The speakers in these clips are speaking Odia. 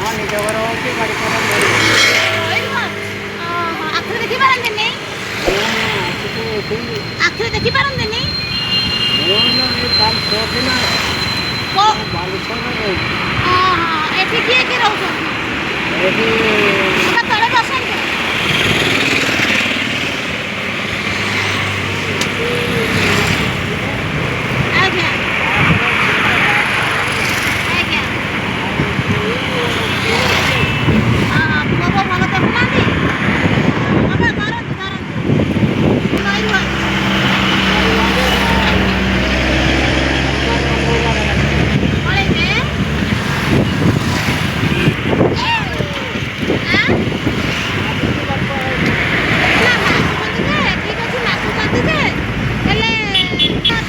ହଁ, ନିଜ ଘର ହେଉଛି ବାରିପଦା। ମୟୂରଭଞ୍ଜ। ଓହୋ, ଆଖିରେ ଦେଖିପାରନ୍ତିନି? ଆସିକି ଏଠି। ଆଖିରେ ଦେଖିପାରନ୍ତିନି? ମୁଁ ଏଇ କାଲି ପରଦିନ ବାଲେଶ୍ୱରରେ ରହୁଛି। ଓହୋ, ଏଠି କିଏ କିଏ ରହୁଛନ୍ତି? ଏଠି। ବାବା, ତଳେ ବସନ୍ତୁ। ଆଜ୍ଞା ଆଜ୍ଞା। ହଁ, ପୁଅ ବୋହୂ ଭଲ ଦେଖୁନାହାନ୍ତି। ବାବା, ଧରନ୍ତୁ ଧରନ୍ତୁ। ମୟୂରଭଞ୍ଜ। ପଳେଇବେ ଆଁ? ନା, ମାଗୁଛନ୍ତି ଯେ, ଠିକ ଅଛି, ମାଗୁଛନ୍ତି ଯେ, ହେଲେ ଦେହ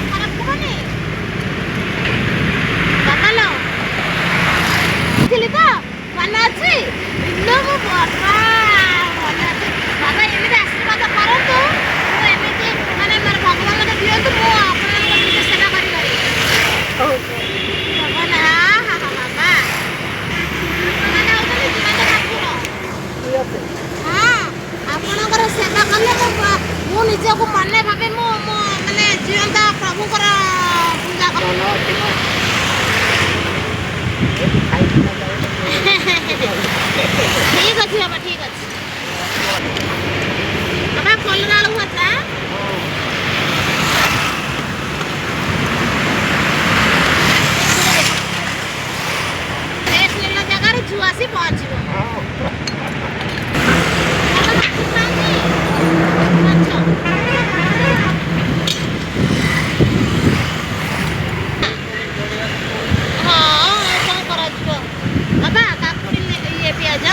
ଖରାପ ହବନି ବାବା ଲୋ। ଥିଲି ତ, ମନେ ଅଛି ଇଲୋ ମୋ ବାବା, ମନେ ଅଛି ବାବା। ଏମିତି ଆଶୀର୍ବାଦ କରନ୍ତୁ, ମୁଁ ଏମିତି ମାନେ ମୋର ଭଗବାନ ମୋତେ ଦିଅନ୍ତୁ, ମୁଁ ଆପଣଙ୍କ ଏମିତି ସେବା କରିପାରିବି। ଭଗବାନ, ହଁ ହଁ ବାବା, ଆପଣମାନେ ହେଉଛନ୍ତି ଜୀବନ୍ତ ଠାକୁର। ହଁ, ଆପଣଙ୍କର ସେବା କଲେ ମୁଁ ନିଜକୁ ମନେ ଭାବେ ମୁଁ ମୁଁ ମାନେ ଜୀବନ୍ତ ପ୍ରଭୁଙ୍କର ପୂଜା। ମନ ଅଛି ନା, ଏଠି ଖାଇକିନା ଯାଉଛି। ଠିକ ଅଛି ବାବା, ଠିକ ଅଛି ବାବା। କଲରା ଆଳୁ ଭଜା। ରେଷ୍ଟ ନେଲା ଜାଗାରେ ଛୁଆ ଆସି ପହଞ୍ଚିବ। ବାବା, ମାଛ ଖାଆନ୍ତି? ମାଛ? ହଁ, ଆଉ କ'ଣ କରାଯିବ ବାବା? କାକୁଡ଼ି, ଇଏ ପିଆଜ।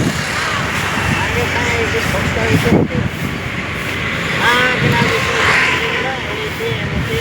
ସାଙ୍ଗେ ସାଙ୍ଗେ ଏଇଠି ଭକ୍ତ ହେଇଛନ୍ତି ହଁ, ଏମିତି ଏମିତି।